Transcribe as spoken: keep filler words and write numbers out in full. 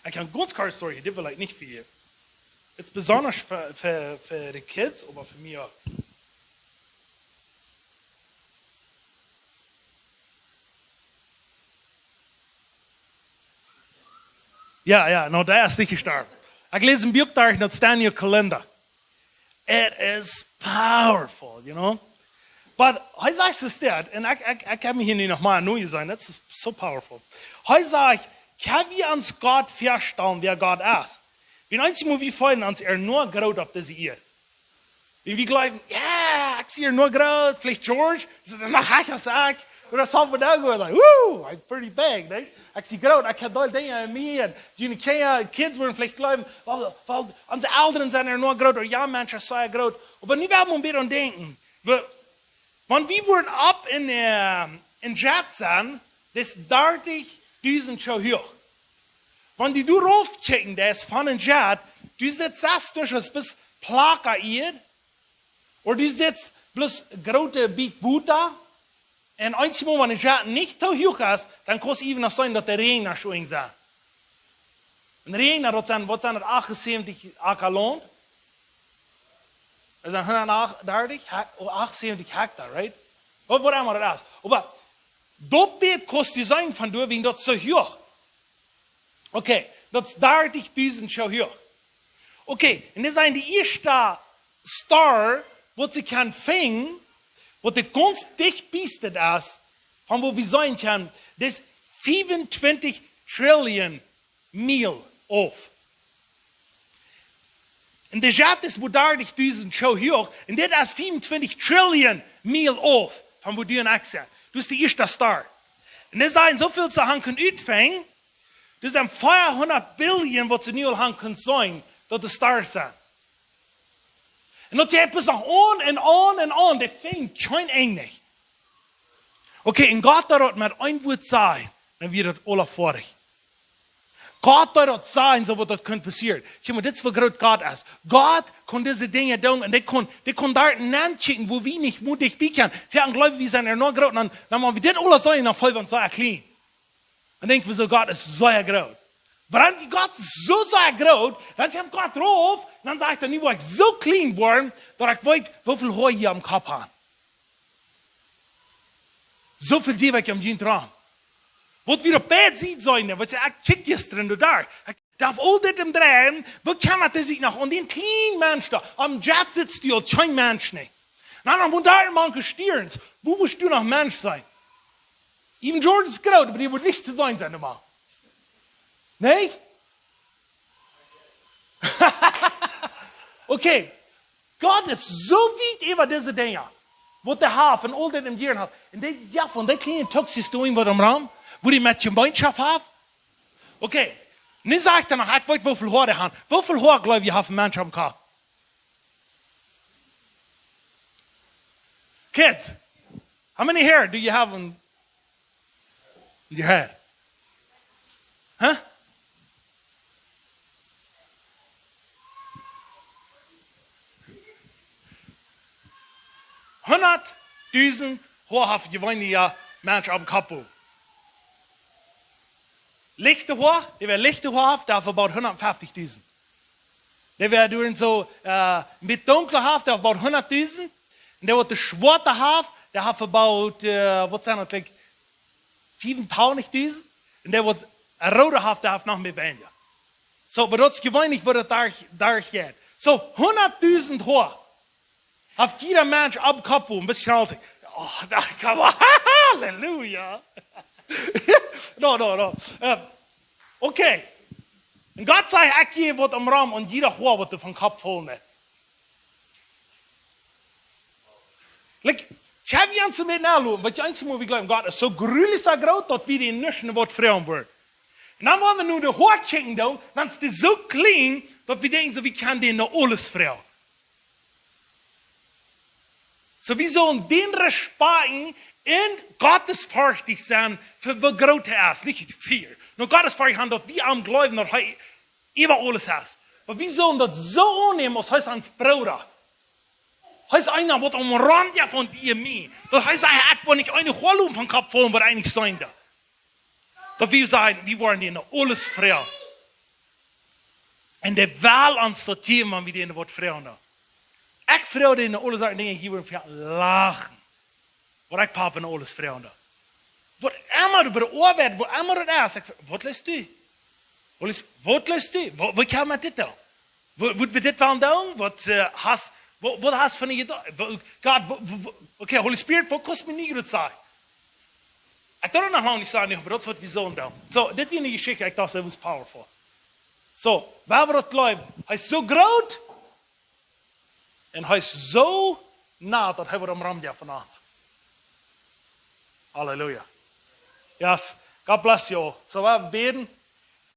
Ekj kaun gaunz kort story, dit well ekj nich fa junt. Dit es besonda fa, fa, fa de kids, oba fa mie uk. Jo, jo, no, daut es nich jestorwen. Ekj läs een Buak doa, daut es Daniel Kolenda. It is powerful, you know. But hee sajcht es dit, un ekj, ekj, ekj hab mie hia nu noch mol nie jeseenen, that's so powerful. Hee sajcht, kjenn wie ons Gott väastalen, wäa Gott es? Wie eent mol, wie feelen ons ea nich groot opp dise Ieed. Wie, wie jleewen, jo, ekj sie ea nich groot, veleicht George, es noch hecha aus ekj. Ooda Salvador, like, woo, I'm pretty big, ne? Ekj sie groot, ekj hab aul Dinja en mie. Un june Kjinja, kids woaren veleicht jleewen, well, well, onse Elren sent ea nich groot, ooda jo, Menschen sent groot. Oba nu woa wie een bät aun denkjen. Wie, wan wie woaren opp en, äh, en Jet sennen, daut es dartich dusent Schoo huach. Wan du doa rauf kjikjen deist von en Jet, du sitst sas Stunden bie Plaka Ieed, ooda du sitst bloos groote Bieekj Wota, un eensjemol, wan de Jet nich too huach es, dan kaust du iewen noch seenen, daut de Räajen doa soo enj sent. Un Räajen, daut sent, waut sent daut, achtunsäwentich Acka Launt? Daut sent hundatdartich Hek-, oh, achtunsäwentich Hekta, right? Waut, waut emma daut es. Oba daut Bät kaust du seenen von doa, wiels daut soo huach. Okay, daut es dartich dusent Schoo huach. Okay, un dit es de ieeschte Star, waut see kjennen finjen, waut de gaunz dichtbie es, von wua wie seenen kjennen, daut es fiefuntwintich Trillion Miel auf. Un de Jet es woo dartich dusent Schoo huach, un dit es fiefuntwintich Trillion Miel auf, von wua du un ekj sent. Daut es de ieeschte Star. Un dit es soo väl see haben kunnen utfinjen, daut sent veahundat Billion, waut see nu aul haben kunnen seenen, daut de Stars sent. Un daut jeit bloos noch aun un aun un aun, dee finjen kjeen Enj nich. Okay, un Gott deed daut met een Wuat sajen, dan wia daut aula foadich. Gott deed daut sajen, soo waut daut kunn passieren. Kjikj mol, dit es woo groot Gott es. Gott kaun dise Dinja doonen un dee kaun, dee kaun doa nenkjikjen, wua wie nich mol dicht bie kjennen. Wie haben jejleeft, wie sent ea nich groot, dan, dan wan wie dit aula seenen, dan feelen wie ons sea kjlien. Dan denkj wie soo, Gott es sea groot. Oba dan, Gott es soo sea groot, dan kjemt Gott rauf, dan sajcht hee, nu woa ekj soo kjlien woaren, daut ekj weet, woo väl Hoa jie aum Kopp haben. Soo väl jie wajch aum Jint rom. Waut wie opp beid Sieden seenen, waut ekj kjikj jistren doa, ekj docht aul dit em Dreim, woo kaun daut, daut ekj noch aun dän kjlienen Mensch doa, aum Jet sitst du aul kjeen Mensch nich. Un dan noch woo doa mank Stierns, woo wurscht du noch Mensch sennen? Even George es groot, oba dee woat nich to seenen sennen, Mann. Nä? Okay. Gott es soo wiet äwa dise Dinja, waut hee haft un aul dit em Dieren haft. Un dee, jo, von dee kjliene Tuxis doa irjentwaut aum Rom, wua dee met Jemeenschoft haft. Okay, nu sajcht hee noch, ekj weet, woo väl Hoa dee haben. Woo väl Hoa, jleew jie, haft een Mensch aum Kopp? Kids, how many hair do you have on your head? Huh? Hundatdusent Hoa haft jeweenelja Mensch aum Kopp. Lichte Hoa, dee, wäa lichte Hoa haft, dee haft about hundatfeftichdusent. Dee, wäa doa soo, äh, een bät dunkle haft, dee haft about hundatdusent. Un dee, waut de schwoate haft, dee haft about, äh, waut sent daut, like, fiefuntwintichdusent. Un dee, waut roode haft, dee haft noch mea weinja. Soo, oba daut es jeweenlich, woo daut doa, doa jeit. Soo, hundatdusent Hoa haft jieda Mensch aum Kopp, een bät schnell. Oh, da, come on. Halleluja. No, no, no. Äh, okay. Un Gott säd, ekj jäw waut aum Rom aun jieda Hoa, waut doa vom Kopp faulen deit. Like, ekj hab hia aun to met naloten, waut jie eensjemol, wie jleewen, Gott es soo grulich soo groot, daut wie dän nuscht waut froagen wudden. Un dan, wan wie nu de Hoa kjikjen doonen, dan es dee soo kjlien, daut wie denkjen, soo, wie kjennen dän nu aules froagen. Soo, wie sellen dän respakjten un gottesferchtich sennen fa woo groot hee es, nich fear. No gottesferchtich haben, daut wie aun am jleewen, daut hee äwa aules es. Oba wie sellen daut soo aunnämen, aus hee es ons Brooda. Hee es eena, waut aum Rand, jo, von die un mie. Daut hee sajcht, ekj well nich een Hoa loten vom Kopp faulen, waut eena nich seenen deit. Daut wie sajen, wie wudden dän nu aules froagen. Un dee well ons daut jäwen, wan wie dän waut froagen. Ekj froag dän aule Sachen, Dinja hia, wua wie lachen. Waut ekj Papa no aules froagen. Waut emma du bie de Oabeit, waut emma daut es, ekj, waut leist du? Waut leist, waut leist du? Waut, waut kaun met dit doonen? Waut, waut wie dit wellen doonen? Waut, äh, hast, waut, waut hast von die jedocht? Waut, Gott, waut, waut, waut, okay, Holy Spirit, waut kaust du mie nu sajen? Ekj deed daut noch lang nich sajen, oba daut es waut wie sellen doonen. Soo, dit wia eene Jeschicht, ekj docht, daut was powerful. Soo, wie woaren daut jleewen. Hee es soo groot un hee es soo nah, daut hee woat am Rum jäwen von ons. Halleluja. Yes, God bless you all. Soo, wie bäden.